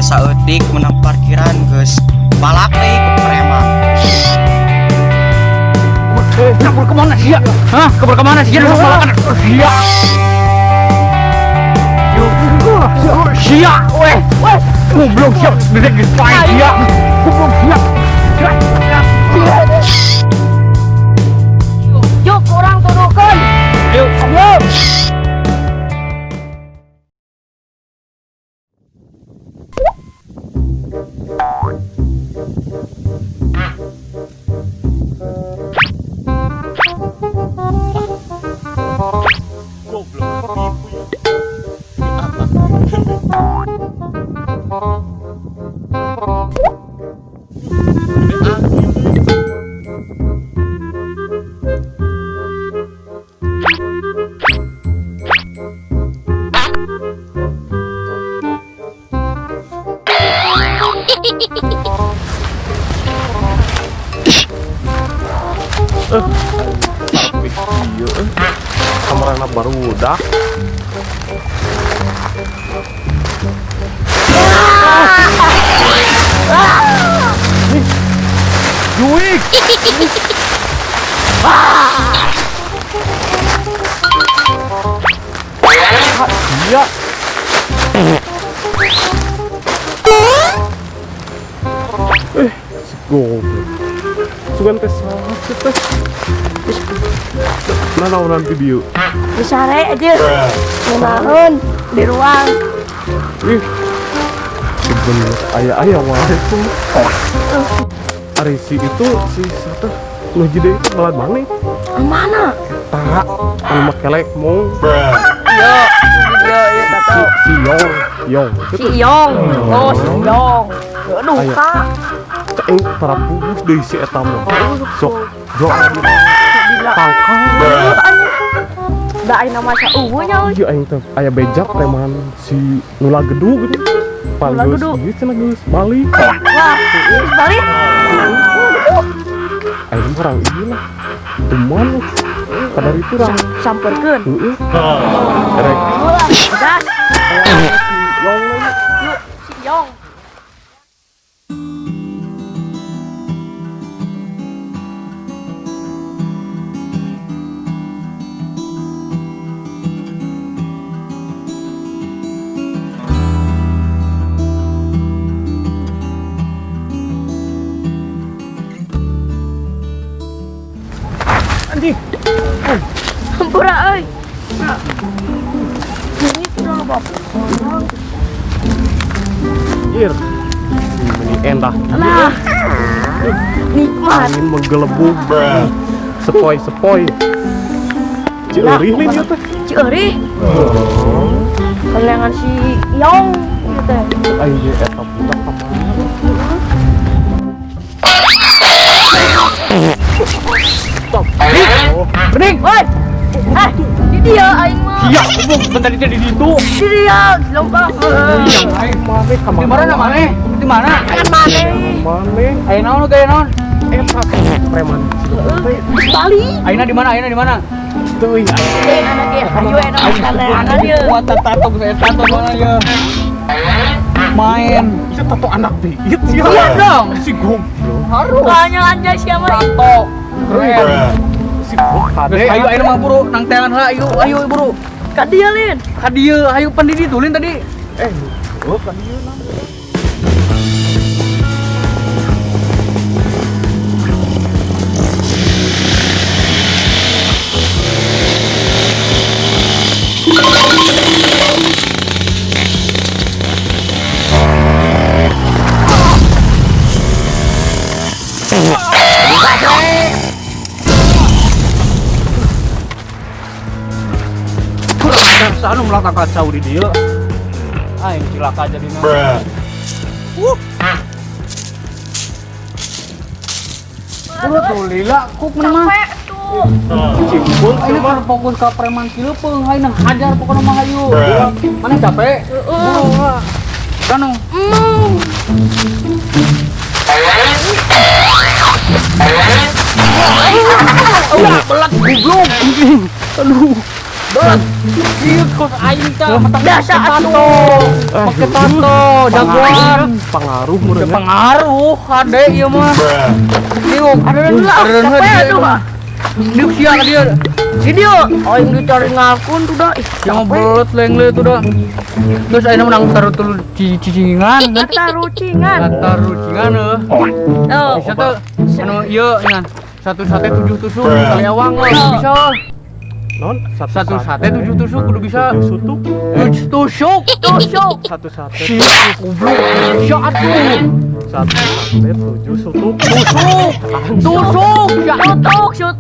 Saeutik menang parkiran geus balak deui ku preman. Kabur kemana sih ya? Hah? Kabur kemana sih? Lu balakan. Sia. Sia, weh. Weh. Goblok siap, dedek geus pae sia. Goblok sia. Yuk, orang tuduhkeun. Yuk. Yuk. Goblok. Iya, kamarana barudak. Juik. Iya. Si goblok. Sugan teh saha sih teh? Nah, naonan di dieu? Disare aja. Ngeunaheun di ruang. Ih. Bener aya-aya wae tuh. Ari si itu si satu nu hiji deui itu balad mana? Mana? Eta anu make kelek mong. Yo, yo, yo tato. Si Yong, Yong. Si Yong. Oh, si Yong. Aduh, Kak. Cek tara pugus deui si eta mah. Sok doa tangkal. Da aing nama saueuh nya euy. Iya aing teh aya beja preman si Nula Gedu gitu. Nula Paling Gedu. geus ieu cenah geus balik. Wah, geus balik. Aing mah orang ieu lah. Teman kadar itu orang Samperkeun. Heeh. Rek Ulah, gas. Yong lagi. Yuk, si Yong. Anjing. Hampura euy. Ini tuh udah Ir. Ini endah. Lah. Nikmat. Angin menggelembung. Sepoi-sepoi. Cieurih nih dia teh. Cieurih. Kelengan si Yong gitu teh. Aing ge eta budak ka mana? Stop. Bening. Woi. Eh, di dia aing mah. Iya, goblok bentar di situ. Di dia, lomba. Iya, aing Mane ka di mana mana? Di mana? Kan mana? Mane Ayo naon gaya naon? eta preman. Bali. Aina di mana? Aina di mana? Teuing. Eh, anak ge, ayo enak anak dia. Kuat tato saya tato mana ya? Main. Bisa tato anak diit sih. Iya dong. Si goblok. Harus. Banyak anjay siapa? Tato. Keren. Si goblok kade. Ayo ayo mah buru nang teangan lah ayo ayo buru. Ka dia lin. Ka dieu ayo pan di ditu lin tadi. Oh, ka dieu lah. Anu melaka kacau di dieu. Aing cilaka jadina. Buru tuh lila kuk mana mah. Capek tuh. Cimpul ini mah fokus ka preman kieu peung hayu nang hajar pokona mah hayu. Mana capek? Heeh. Kanu. Ulah belat goblok. Aduh. Berat. Ieu kos aing tah Biasa atuh. Make tato, jagoan. Pengaruh meureun. Pengaruh kade ieu mah. Diuk. Aduh, lah, capek aduh. Diuk sia ka dieu. Di dieu aing dicari ngakun tuh dah. Ih, Yang belet lengle tuh dah. Terus ayeuna menang taruh tulu cicingan. Tarucingan. Tarucingan heuh. Oh. Bisa tuh anu ieu nya. Satu sate tujuh tusuk kali awang lah bisa. Non, Satu sate tujuh tusuk kudu bisa. Tujuh sutuk. Tujuh tusuk. Tusuk. Satu sate. Sia goblok. Sia atuh. Satu sate tujuh sutuk. Tusuk. Tusuk. Sia Tutuk, tusuk.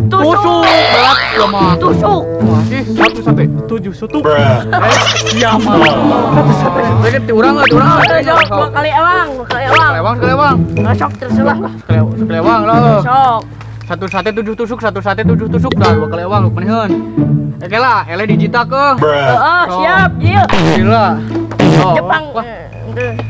tusuk. Berat ya mah. Tusuk. Masih Satu sate tujuh sutuk. sia mah. Satu sate. Mereka ti urang ti urang. Oh, sok dua kali ewang, dua kali ewang. Sekali ewang, sekali ewang. Nggak sok terserah lah. Sekali ewang lah. Sok. Satu sate tujuh tusuk, satu sate tujuh tusuk dah dua kali ewang lu manehan. Oke lah, ele dijita ke. Heeh, siap, ieu. Gila. Sok. Jepang. Wah,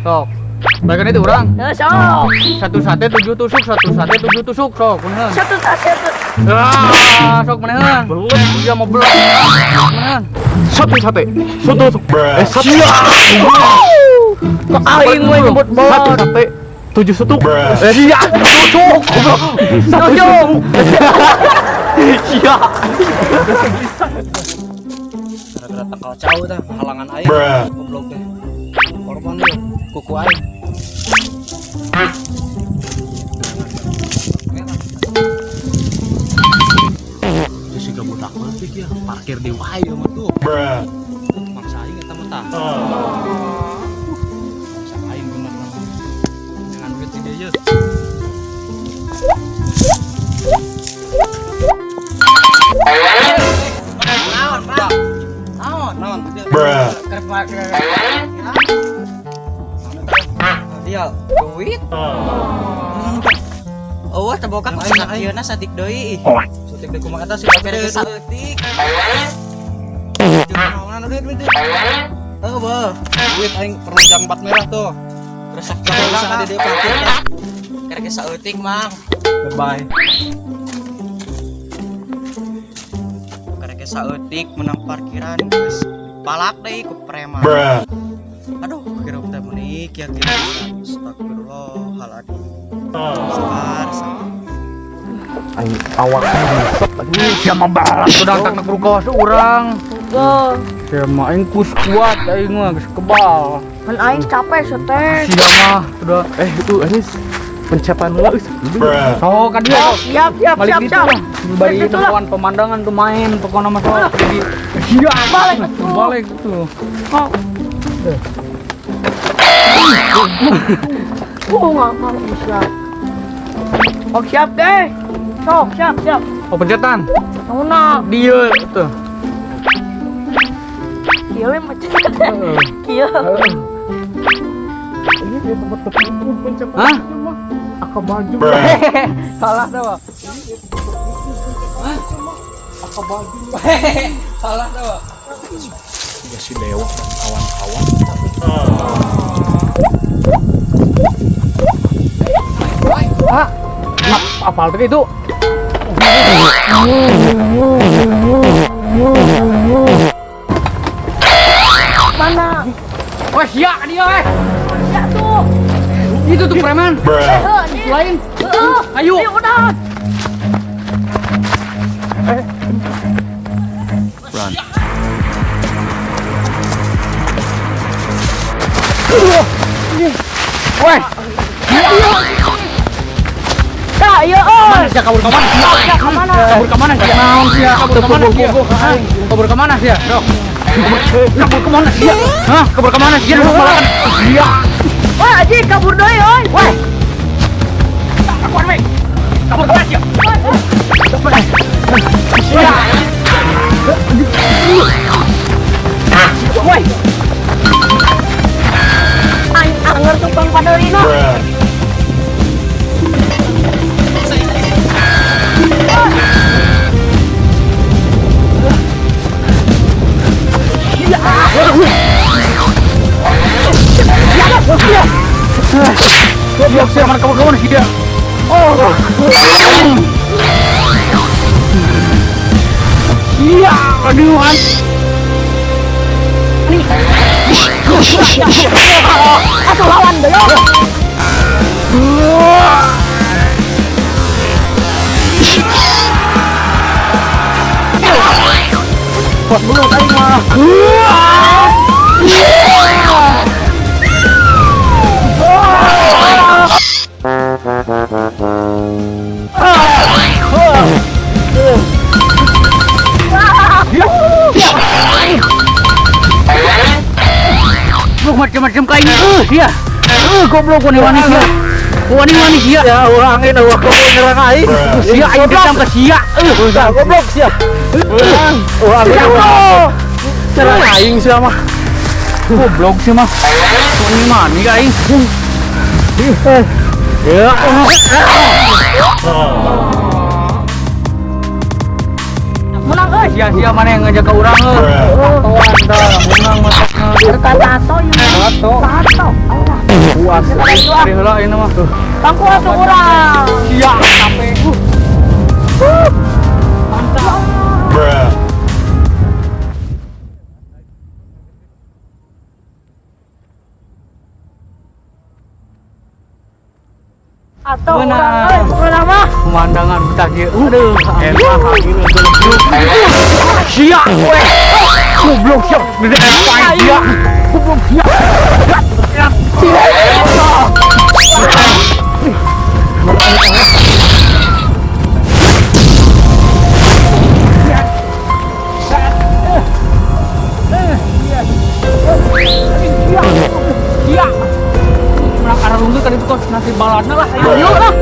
sok. Balikan itu orang. Heeh, sok. Satu sate tujuh tusuk, satu sate tujuh tusuk, sok manehan. Satu sate Ah, sok manehan. Belet. Dia mau belet. Manehan. Satu sate. Satu tusuk. Eh, satu. Kok aing we nyebut Satu bot. sate tujuh sutuk. Eh, sia, tusuk. Tusuk. Sia. Gara-gara tangkal cau tah halangan aing. Goblok teh. Korban lu kuku aing. Itu sih budak leutik ya, parkir di wae mah tuh. Maksa aing eta mah tah. Maksa aing bener. Jangan duit di dieu. Naon, Pak? Naon, naon? Dia duit. Oh, tebokan ayeuna satik deui. Satik deui kumaha eta sih bere saeutik. Naon duit duit. Heuh, beuh. Duit aing perlu jam 4 merah tuh. Terus sak sana di dieu parkir. Kerek saeutik, Mang. Goodbye. Kerek saeutik menang parkiran geus palak deui ku preman. Aduh, kira teh meuni kieu kieu. Astagfirullahaladzim. Sabar, sabar. Aing awak resep anjing. Sia mah balak sudah tak nak rukos urang. Heeh. Sia mah aing kus kuat aing mah geus kebal. Kan aing capek seteh. Sia mah sudah. Eh, itu ini pencetan heula geus. Sok ka dieu. Oh, siap, siap, Balik siap, gitu siap. lah. Bari Balik gitu lah. nempoan pemandangan tuh main pokoknya mah sok. Jadi sia Balik tuh. Balik tuh. Oh. Oh, nggak mau siap. Oh, siap deh. Sok, siap, siap. Oh, pencetan. Naon Dia tuh. Kieu we macet. Kieu. Ini dia tempat terkumpul pencetan. Hah? Aka baju. Salah tuh. Hah? Aka baju. Salah tuh. Ya si Dewa dan kawan-kawan. Ah, apal tadi itu. Mana? Wah, sia dia eh. Siap tuh. Itu tuh preman. Heeh, nih. Lain. Heeh. Ayo. Ayo udah. Weh, Dah, ieu euy. sia kabur ke mana? Sia ka mana? Kabur ke mana sia? Naon sia? Kabur ke mana sia? Hah? Kabur ke mana sia? Sok. Kabur ke mana sia? Hah? Kabur ke mana sia? Sia. Wah, anjing kabur deui euy. Weh. Aku weh. Kabur ke mana sia? Sia. Weh. Aing anger tukang padeurina. Goblok sia, mana kabur ke mana sia? Oh. Iya, aduh an. Nih. Atuh lawan deui. Kuat belut aing mah. Lu macam-macam kain sia. Goblok wani-wani sia. Wani-wani sia. Ya urang ini wah goblok nyerang aing. Sia aing datang ke sia. Goblok sia. Urang ini wah. Nyerang aing sia mah. Goblok sia mah. Wani-wani ka aing. Ya. Menang euy. Sia-sia mana yang ngajak ke urang euy. Tatoan dah, menang matakna. Tato ieu. Tato. Tato. Allah. Puas. Ari heula ayeuna mah. Pangku atuh urang. Sia capek. Mantap. Atau urang euy pokona mah. Pemandangan betah ieu. Aduh, enak ini sia we. Goblok siap gede aing sia. Goblok sia. Sia. Menang arah lungguh tadi tuh nasi baladna lah. Ayo lah.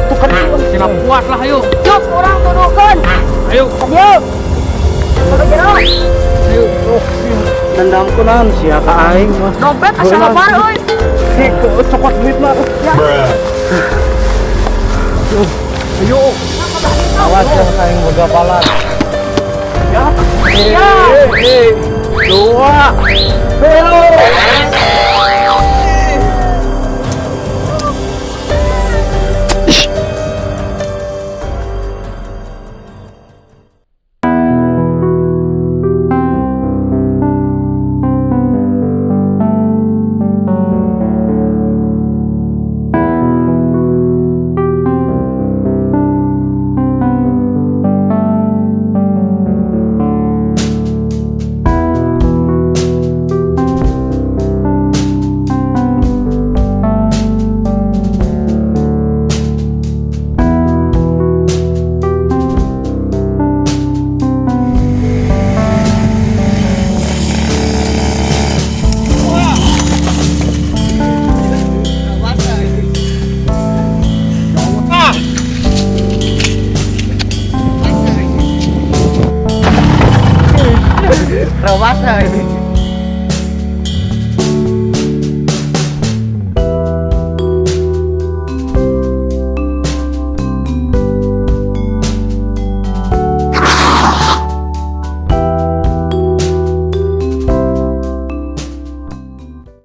Tuh kan sina kuat lah ayo. Cuk urang tuduhkeun. Ayo. Ayo. Ayo. Dendamku naon sia ka aing mah. Dompet asa lebar euy. Si cokot duit mah. Ayo. Awas ya aing boga balat. Ya. Dua. Telu. Rawas euy.